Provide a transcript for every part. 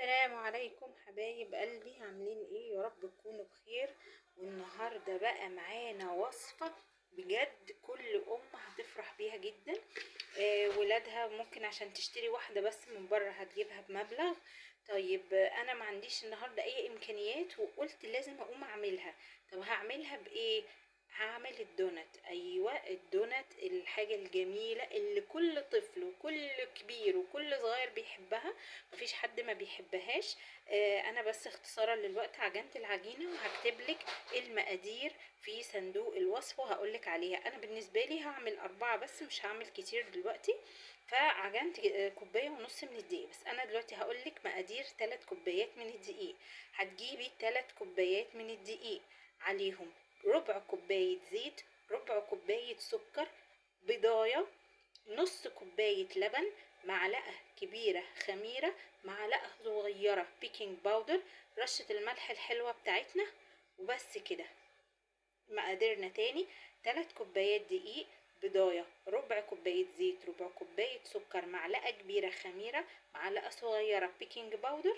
السلام عليكم حبايب قلبي، عاملين ايه؟ يا رب تكونوا بخير. والنهارده بقى معانا وصفه بجد كل ام هتفرح بيها جدا. ولادها ممكن عشان تشتري واحدة بس من بره هتجيبها بمبلغ. طيب انا ما عنديش النهارده اي امكانيات وقلت لازم اقوم اعملها. طب هعملها بايه؟ هعمل الدونات. ايوه الدونات، الحاجة الجميلة اللي كل طفل وكل كبير وكل صغير بيحبها، مفيش حد ما بيحبهاش. انا بس اختصارا للوقت عجنت العجينة وهكتب لك المقادير في صندوق الوصف وهقول لك عليها. انا بالنسبة لي هعمل 4 بس، مش هعمل كتير دلوقتي. فعجنت 1.5 كوباية من الدقيق، بس انا دلوقتي هقول لك مقادير 3 كوبايات من الدقيق. هتجيبي 3 كوبايات من الدقيق، عليهم ربع كوباية زيت، ربع كوباية سكر، بيضاية، نص كوباية لبن، معلقة كبيرة خميرة، معلقة صغيرة baking powder، رشة الملح الحلوة بتاعتنا، وبس كده. مقاديرنا تاني: 3 كوبايات دقيق، بيضاية، ربع كوباية زيت، ربع كوباية سكر، معلقة كبيرة خميرة، معلقة صغيرة baking powder،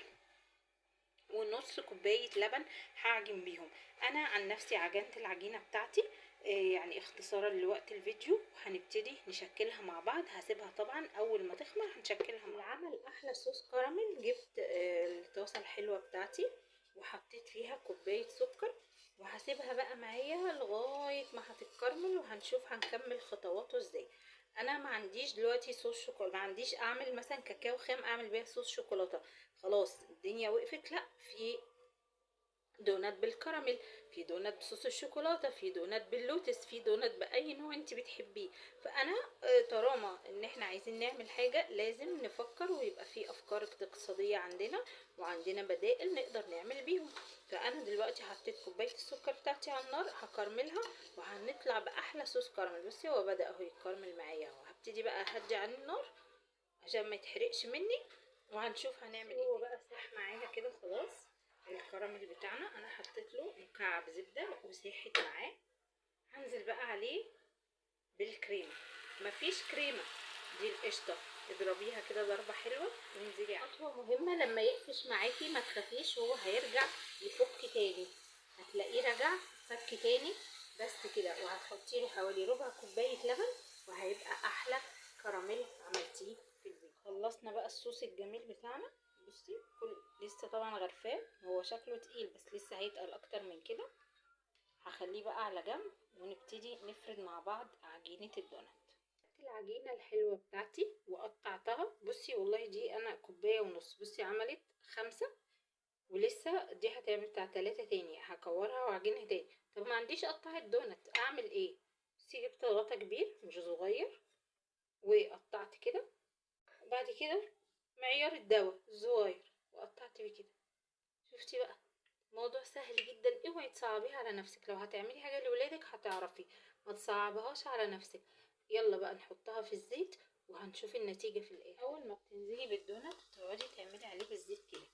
ونص كوباية لبن. هعجن بيهم. انا عن نفسي عجنت العجينة بتاعتي يعني اختصارا لوقت الفيديو، وهنبتدي نشكلها مع بعض. هسيبها طبعا اول ما تخمر هنشكلها مع بعض. عمل احلى صوص كراميل. جبت الطاسة الحلوة بتاعتي وحطيت فيها كوباية سكر، وهسيبها بقى معايا لغاية ما هتتكرمل، وهنشوف هنكمل خطواته ازاي. انا ما عنديش دلوقتي صوص شوكولاتة، ما عنديش اعمل مثلا كاكاو خام اعمل بيها صوص شوكولاتة، خلاص الدنيا وقفت. لا، في دونات بالكراميل، في دونات بصوص الشوكولاتة، في دونات باللوتس، في دونات باي نوع انت بتحبيه. فانا طالما ان احنا عايزين نعمل حاجة لازم نفكر ويبقى في افكار اقتصادية عندنا وعندنا بدائل نقدر نعمل بيهم. فانا دلوقتي حطيت كوباية السكر بتاعتي على النار، هكرملها وهنطلع باحلى صوص كراميل. بصي هو بدا اهو يتكرمل معايا اهو. هبتدي بقى اهدي عن النار عشان ما يتحرقش مني، وهنشوف هنعمل ايه. هو بقى ساح معايا كده خلاص الكراميل بتاعنا. انا حطيت له مكعب زبدة وساحت معاه. هنزل بقى عليه بالكريمه. مفيش كريمة، دي القشطه، اضربيها كده ضربه حلوة وانزلي عليها. خطوة مهمة، لما يقفش معاكي ما تخافيش، وهو هيرجع يفك تاني، هتلاقيه رجع فك تاني بس كده. وهتحطي له حوالي ربع كوباية لبن، وهيبقى احلى كراميل عملتيه في البيت. خلصنا بقى الصوص الجميل بتاعنا. بصي كل لسه طبعا غرفاه، هو شكله تقيل بس لسه هيتقل اكتر من كده. هخليه بقى على جنب ونبتدي نفرد مع بعض عجينة الدونات. العجينة الحلوة بتاعتي وقطعتها. بصي والله دي انا 1.5 كوباية. بصي عملت 5، ولسه دي هتعمل بتاع 3 تاني، هكورها وعجينها تاني. طب ما عنديش قطعة الدونات، اعمل ايه؟ بصي جبت غطا كبير مش صغير وقطعت كده، بعد كده معيار الدواء صغير وقطعت بيه كده. شفتي بقى موضوع سهل جدا. اوعي تصعبيها على نفسك، لو هتعملي حاجة لولادك هتعرفي، ما تصعبهاش على نفسك. يلا بقى نحطها في الزيت وهنشوف النتيجة في الاخر. اول ما بتنزلي بالدونات تقعدي تعملي عليه بالزيت كده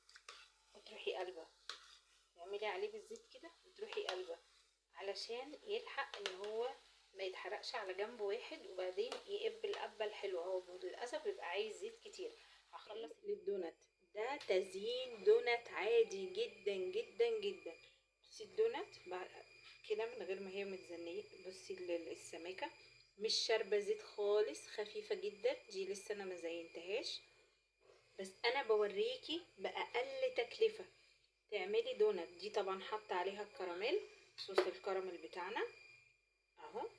وتروحي قلبه، تعملي عليه بالزيت كده وتروحي قلبه، علشان يلحق ان هو ما يتحرقش على جنب واحد وبعدين يقب القبة الحلوة. هو للاسف بيبقى عايز زيت كتير. هخلص للدونات. ده تزيين دونات عادي جدا جدا جدا. بصي الدونات كده من غير ما هي متزنيه. بصي السماكه مش شاربه زيت خالص، خفيفة جدا. دي لسه انا ما زينتهاش، بس انا بوريكي باقل تكلفة تعملي دونات. دي طبعا حاطه عليها الكراميل، صوص الكراميل بتاعنا اهو.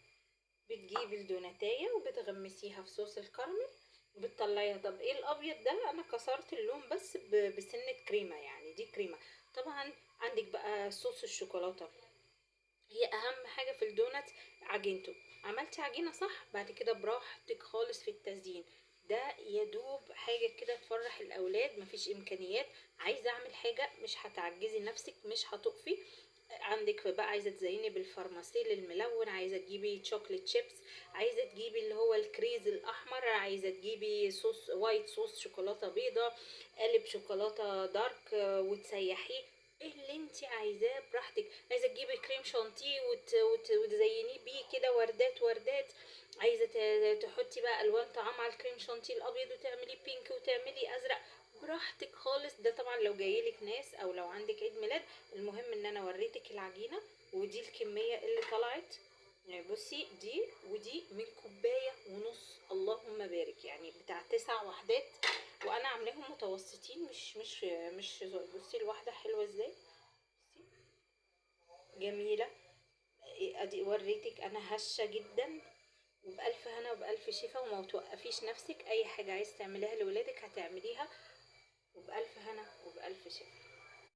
بتجيبي الدوناتايه وبتغمسيها في صوص الكراميل وبتطلعيها. طب ايه الابيض ده؟ انا كسرت اللون بس بسنة كريمة، يعني دي كريمة. طبعا عندك بقى صوص الشوكولاتة، هي اهم حاجة في الدونات عجينته. عملتي عجينه صح، بعد كده براحتك خالص في التزيين. ده يدوب حاجة كده تفرح الاولاد. مفيش امكانيات، عايزه اعمل حاجة مش هتعجزي نفسك، مش هتقفي. عندك بقى عايزه تزيني بالفرماسيل الملون، عايزه تجيبي chocolate chips، عايزه تجيبي اللي هو الكريز الاحمر، عايزه تجيبي صوص white sauce شوكولاتة بيضة، قالب شوكولاتة dark وتسيحيه، ايه اللي انت عايزاه براحتك. عايزه تجيبي كريم شانتيه وتزينيه بيه كده وردات وردات، عايزه تحطي بقى الوان طعام على الكريم شانتيه الابيض وتعملي pink وتعملي ازرق. براحتك خالص. ده طبعا لو جايلك ناس او لو عندك عيد ميلاد. المهم ان انا وريتك العجينة، ودي الكمية اللي طلعت. يعني بصي دي ودي من كوباية ونص، اللهم بارك، يعني بتاع 9 وحدات، وانا عاملاهم متوسطين مش مش مش بصي الواحدة حلوة ازاي، بصي جميلة. ادي وريتك انا هشه جدا، وبألف هنا وبألف شفا. وما توقفيش نفسك، اي حاجة عايز تعمليها لولادك هتعمليها، وبألف هنا وبألف شفا.